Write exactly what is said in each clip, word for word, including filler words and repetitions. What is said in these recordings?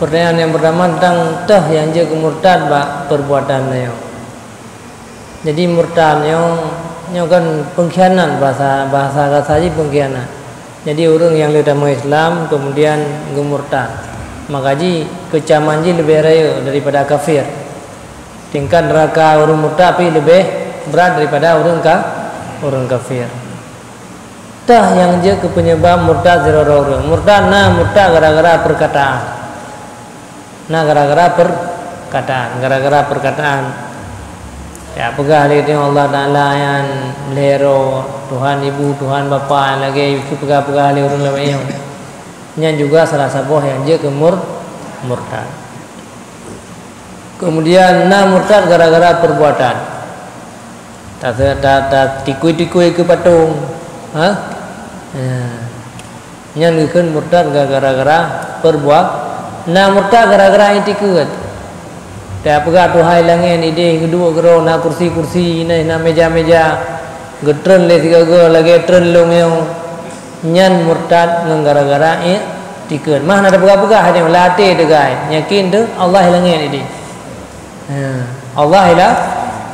Pertanyaan nyang pertama teuntang toh nyang jeuet keu murtad bak perbuatan nyoe. Jadi murtad nyoe, nyoe kan pengkhianat, bahasa, bahasa kasa jih pengkhianat. Jadi ureuëng nyang le tamong Islam kemudian geumurtad, maka jih keucaman jih leubeh rayeuk daripada kafir. Tingkat neuraka ureuëng murtad pih leubeh brat daripada ureuëng ka, ureuëng kafir. Toh nyang jeuet keu penyebab murtad sidroe-droe ureuëng. Murtad na murtad gara-gara perkataan. Na gara-gara perkataan, gara-gara perkataan. Ya, peugah lé teuh Allah Taala nyan lhée droe, Tuhan ibu, Tuhan bapak, lagée peugah-peugah lé ureuëng lawét nyoe. Nyan juga salah saboh nyang jeuet keu mur-, murtad. Kemudian na murtad gara-gara perbuatan. Ta, ta, ta, ta tikui-tikui keu patong. Ha? Ya. Nyan geukheun murtad gara-gara perbuat. Na murtad gara-gara nyang tikeuen. Ta peugah Tuhan langét ideh geuduek keudroe, na kursi-kursi, na, na meja-meja. Geutreun lé sigoe-goe lagée treun lôn nyoe. Nyan murtad ngon gara-gara iktikeuet. Mah na teupeugah-peugah nyoe, lam até teugai. Yakin teuh Allah i langét ideh. Ha, Allah i la-,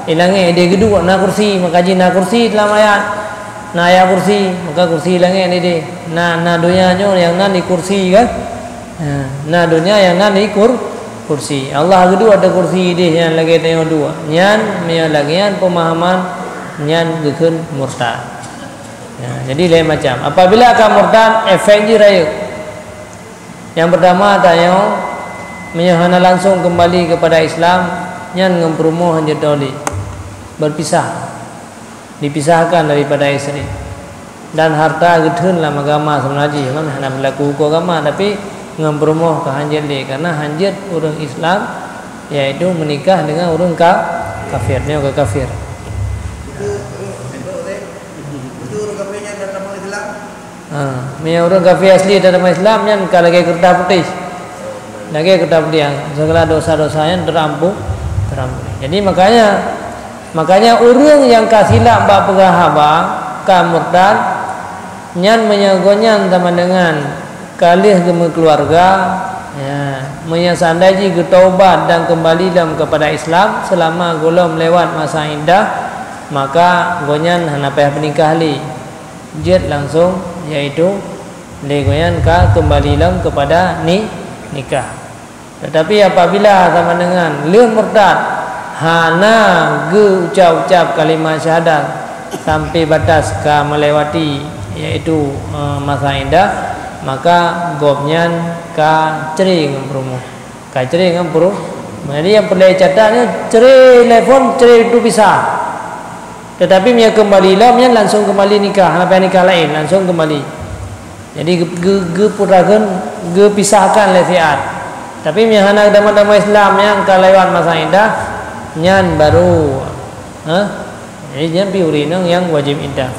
i langét ideh geuduek, na kursi, maka jih na kursi dalam ayat. Na ayat kursi, maka kursi i langét ideh. Na, na donya nyoe nyang nan di kursi kan? Ha, na donya nyang nan di kur-, kursi. Allah geuduek ateueh kursi ideh nyan lagée tanyoe duek. Nyan meunyoe lagée nyan peumahaman, nyan geukheun murtad. Ya, jadi lhée macam. Apabila ka murtad, efek jih rayeuk. Nyang pertama tanyoe, meunyoe hana langsung keumbali keupada Islam, nyan ngon peurumoh hanjeuet toli. Berpisah. Dipisahkan daripada istri. Dan harta geutheun lam agama seumeunan jih, kan hana beulaku huköm agama, tapi ngon peurumoh ka hanjeuet lé, karena hanjeuet ureuëng Islam, yaitu meunikah dengan ureuëng ka-, kafir, nyoe ka kafir. Ha, meunyoe ureuëng kafé asli teutamong Islam, nyan ka lagée keureutah putéh. Lagée keureutah putéh, segala dosa-dosa nyan teurampu-, teurampu. Jadi makanya, makanya ureuëng nyang ka silap bak peugah haba, ka murtad, nyan meunyoe gobnyan sama dengan ka lheueh geumeukeuluwarga, ya, meunyoe seandai jih geutaubat dan keumbali lom keupada Islam seulama gohlom lewat masa iddah, maka gobnyan hana payah peunikah lé. Jeuet langsung, yaitu lé gobnyan ka keumbali lom keupada ni-, nikah. Tetapi apabila sama dengan lheueh murtad, hana geuucap-ucap kalimat syahadat sampai batas ka melewati, yaitu, eh, masa iddah, maka gobnyan ka cerai ngon peurumoh. Ka cerai ngon peurumoh. Jadi nyang peureulée catat nyoe, cerai lé phon, cerai tu bisa. Tetapi meunyoe keumbali lom, nyan langsung keumbali nikah, hana payah nikah laén, langsung keumbali. Jadi geu-, geu-, geuputrakeun, geupisahkan lé siat. Tapi meunyoe hana tamong-tamong Islam nyang ka lewat masa iddah, nyan baru, ha? Jadi nyan pih ureuëng inong nyang wajéb iddah.